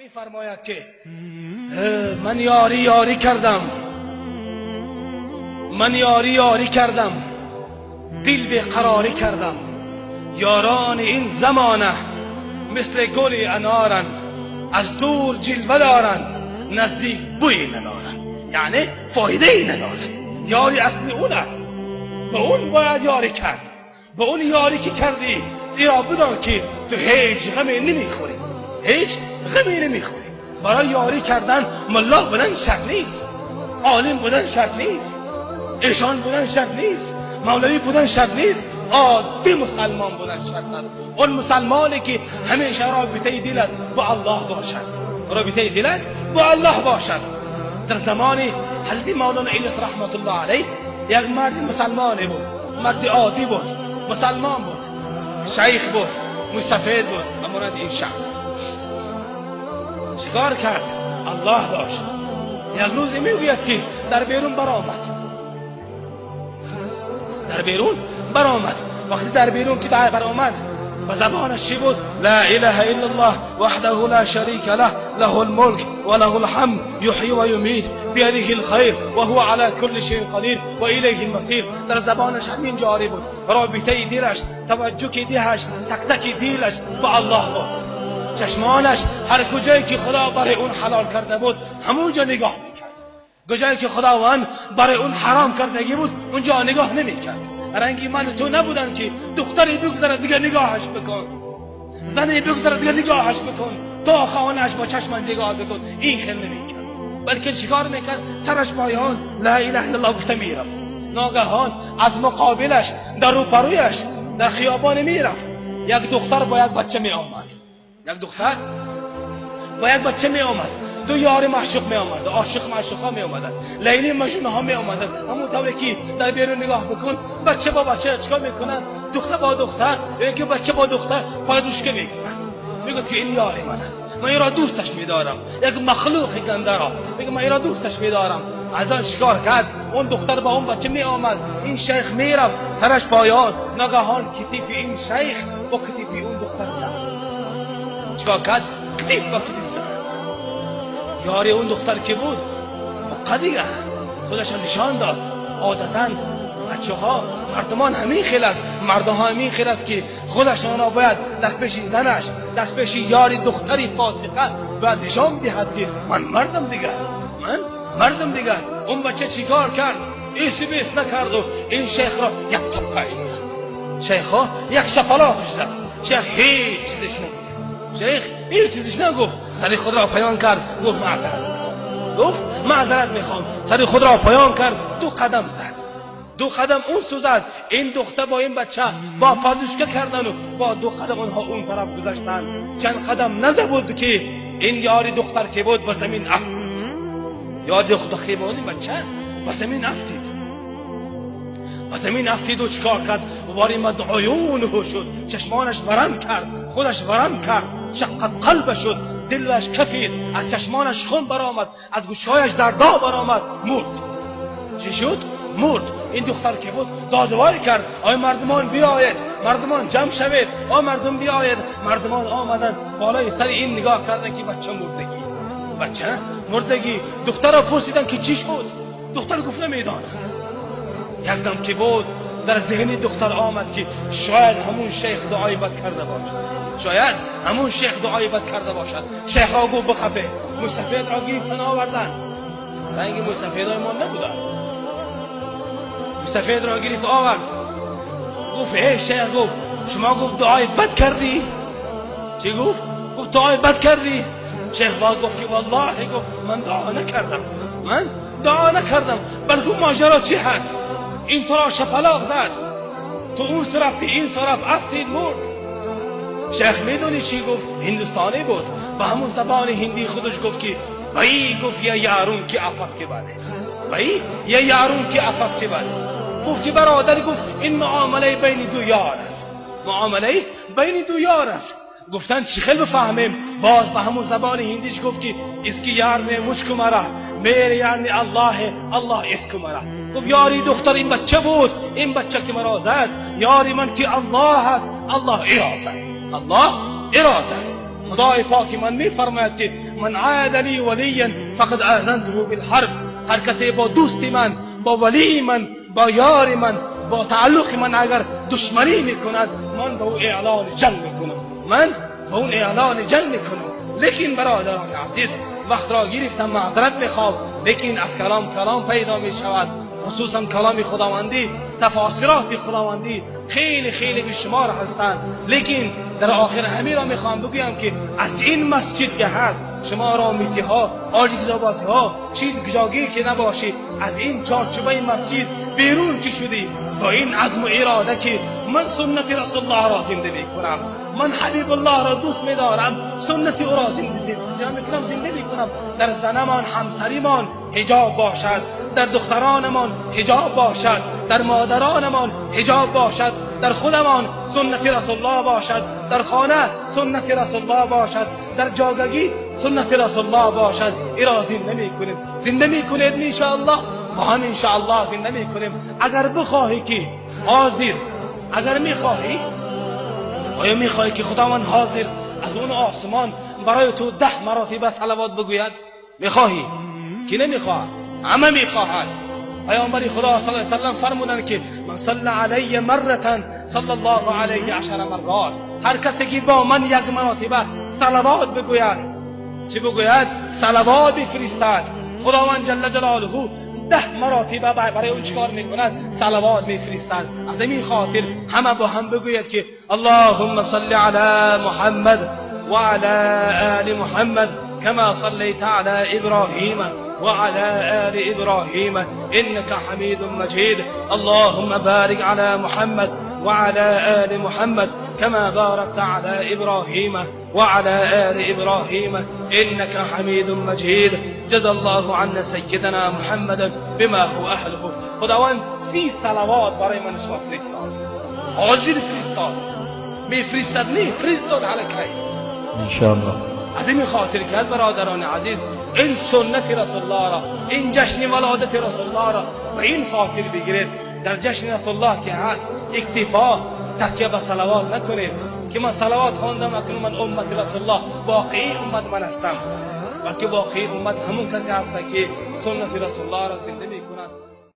Мефармояд, ки ман ёрӣ ёрӣ кардам, ман ёрӣ ёрӣ кардам, дил беқарорӣ кардам. Ёрони ин замона мисли гули аноранд, аз дур ҷилва доранд, наздик бӯй надоранд, яъне фоидае надорад. Ёри аслӣ он аст, ба он бояд ёрӣ кард. Ба он ёрӣ ки кардӣ, зеро бидон, ки ту ҳеҷ ғаме намехӯрӣ, ҳеҷ ғаме намехӯрӣ. Барои ёрӣ кардан мулло будан шарт нест, олим будан шарт нест, эшон будан шарт нест, мавлавӣ будан шарт нест, оддӣ мусалмон будан шарт аст. Он мусалмоне, ки ҳамеша робитаи дилат бо Аллоҳ бошад, робитаи дилат бо Аллоҳ бошад. Дар замони ҳазрати Мавлоно Илёс раҳматуллоҳ алайҳ як марди мусалмоне буд, марди оддӣ буд, мусалмон буд, шайх буд, мусафед буд ва монанди ин шахс. Чикор кард? Аллоҳ дошт. Як рӯзе мегӯяд, ки дар берун баромад, дар берун баромад. Вақте дар берун ки баромад, ба забонаш чӣ буд? Ла илаҳа иллаллоҳ ваҳдаҳу ла шарика лаҳ, лаҳул мулк ва лаҳул ҳамд, юҳйи ва юмит, биядиҳил хайр ва ҳува ала кулли шайъин қадир ва илайҳил масир. Дар забонаш ҳамин ҷорӣ буд. Робитаи дилаш, таваҷҷуҳи дилаш, тактаки дилаш ба Аллоҳ буд. Чашмонаш ҳар куҷое ки Худо барои он ҳалол карда буд, ҳамонҷо нигоҳ мекард. Куҷое ки Худованд барои он ҳаром кардагӣ буд, унҷо нигоҳ намекард. Ранги ман ту набуданд, ки духтаре бигзарад, дигар нигоҳаш бикун, зане бигзарад, дигар нигоҳаш бикун, то хонааш бо чашман нигоҳ бикун. Ин хел намекард, балки чикор мекард? Сараш поён, ла илаҳа иллаллоҳ гуфта мерафт. Ногаҳон аз муқобилаш, дар рӯпарӯяш, дар хиёбоне мерафт, як духтар бо як бача меомад, як духтар бо як бача меомад. Ду ёри маъшуқ меомад, ошиқ маъшуқҳо меомаданд, Лайли Маҷнунҳо меомаданд. Ҳамон тавре ки дар берун нигоҳ бикун, бача бо бача чикор мекунанд? Духтар бо духтар ё инки бача бо духтар подушка мекунанд. Мегӯяд, ки ин ёри ман аст, ман инро дӯсташ медорам. Як махлуқи гандаро мегӯяд, ман инро дӯсташ медорам. Аз он чикор кард? Он духтар бо он бача меомад, ин шайх мерафт, сараш поён. Ногаҳон китифи ин шайх бо китифи он духтар зад. Чикор кард? Китиф ба китиф зад. Ёри он духтар ки буд, ҳуққа дигар худашро нишон дод. Одатан бачаҳо, мардумон ҳамин хел аст, мардҳо ҳамин хел аст, ки худашонро бояд дар пеши занаш, дар пеши ёри духтари фосиқа бояд нишон диҳад, ки ман мардам дигар, ман мардам дигар. Он бача чикор кард? Ису бес накарду ин шайхро як топпаш зад, шайхо як шапалоқш зад. Шайх ҳеҷ чизеш нагуфт, шайх ҳеҷ чизеш нагуфт. Сари худро поён кард, гуфт: «Маъзарат мехоҳам», гуфт: «Маъзарат мехоҳам». Сари худро поён кард, ду қадам зад, ду қадам он су зад. Ин духтар бо ин бача бо подушка кардану бо ду қадам онҳо он тараф гузаштанд. Чанд қадам наза буд, ки ин ёри духтар ки буд, ба замин афтид. Ёри духтар ки буд, ин бача ба замин афтид, ба замин афтиду чикор кард? Варимат уюнуҳу шуд, чашмонаш варам кард, худаш варам кард, шаққат қалба шуд, дилаш кафид, аз чашмонаш хун баромад, аз гӯшҳояш зардо баромад. Мурд. Чӣ шуд? Мурд. Ин духтар ки буд, додвой кард: «Ой мардумон, биёед, мардумон, ҷамъ шавед, о мардум, биёед!» Мардумон омаданд, болои сари ин нигоҳ карданд, ки бача мурдагӣ, бача мурдагӣ. Духтарро пурсиданд, ки чӣ шуд? Духтар гуфт: «Намедонам». Якдам ки буд, дар зеҳни духтар омад, ки шояд ҳамун шайх дуои бад карда бошад, шояд ҳамун шайх дуои бад карда бошад. Шайхро гуфт: «Бихафе». Мусафедро гирифтан овардан, ранги мусафедои мо набуданд. Мусафедро гирифт, овард, гуфт: «Эй шайх», гуфт, «шумо», гуфт, «дуои бад кардӣ». Чӣ гуфт? Гуфт: «Дуои бад кардӣ». Шайх боз гуфт, ки валлоҳи, гуфт, «ман дуо накардам, ман дуо накардам». Баъд гуфт: «Моҷаро чӣ ҳаст? Ин туро шапалоқ зад, ту он су рафтӣ, ин су рафт, афтид, мурд». Шайх медонӣ чӣ гуфт? Ҳиндустонӣ буд, ба ҳамун забони ҳиндии худаш гуфт, ки вай, гуфт, я ярун ки афас ки баде, вай я ярун ки афас ки баде. Гуфт, ки бародар, гуфт, ин муомилаи байни ду ёр аст, муомилаи байни ду ёр аст. Гуфтанд: «Чӣ хел бифаҳмем?» Боз ба ҳамун забони ҳиндиш гуфт, ки इसकी यार ने मुझको मारा, मेरे यार ने अल्लाह है, अल्लाह इसको मारा. Гуфт: ёри духтар ин бача буд, ин бача ки маро зад, ёри ман ки Аллоҳ аст, Аллоҳ иро зад, Аллоҳ иро зад. خدای پاک من میفرماید که من عاد لی ولیا فقد آذنته بالحرب. هر کسی با دوست من، با ولی من، با یار من، با تعلق من اگر دشمنی میکند، من به او اعلان جنگ میکنم، من به اون اعلان جنگ میکنم. لیکن برادران عزیز، وقت را گرفتم، معذرت میخوام، لیکن از کلام کلام پیدا میشود، خصوصا کلام خداوندی، تفاسیرات خداوندی خیلی خیلی بیشمار هستند. لیکن در آخر همین را میخوام بگویم که از این مسجد که هست، شما رامیتی ها، آجیگزاباتی ها، چیز گجاگی که نباشید، از این چارچوبه مسجد بیرون که شدی با این عزم و اراده که من سنت رسول الله را زنده میکنم، من حبیب الله را دوست میدارم، سنت او را زنده میکنم، زنده میکنم. در زنمان، همسریمان حجاب باشد، در دخترانمان حجاب باشد، در مادرانمان حجاب باشد، در خودمان سنت رسول الله باشد، در خانه سنت رسول الله باشد، در جاگگی سنت رسول الله باشد. این را زنده میکنیم، زنده میکنیم انشاءالله، ما هم انشاءالله زنده میکنیم. اگر بخواهی که حاضر، اگر میخواهی، آیا میخواهی که خداوند حاضر از اون آسمان برای تو 10 مراتب صلوات بگوید؟ میخواهی؟ کی نمیخواهد؟ همه میخواهد. پیامبر خدا صلی الله علیه وسلم فرمودند که من صلی علی مرة صلی الله علیه 10 مرات. هر کسی که با من یک مراتبه صلوات بگوید، چی بگوید؟ صلوات بفرستد، خداوند جل جلاله 10 مراتبه برای اون چیکار میکند؟ صلوات میفرستد. از این خاطر همه با هم بگوید که اللهم صل علی محمد وعلى آل محمد كما صليت على إبراهيم وعلى آل إبراهيم إنك حميد مجيد. اللهم بارك على محمد وعلى آل محمد كما باركت على إبراهيم وعلى آل إبراهيم إنك حميد مجيد. جزا الله عنا سيدنا محمد بما هو أهله. خداوند 30 صلوات برای من شما فرستاد، حاضر فرستاد، میفرستد نه فرستاد علی انشاءالله. از این خاطر که برادران عزیز، این سنت رسول الله را، این جشن ولادت رسول الله را به این خاطر بگیرید. در جشن رسول الله که هست اکتفا تکیه به صلوات نکنید که من صلوات خواندم اکنون من امت رسول الله، واقعی امت من هستم، بلکه واقعی امت همون کسی هست که سنت رسول الله را زنده میکند.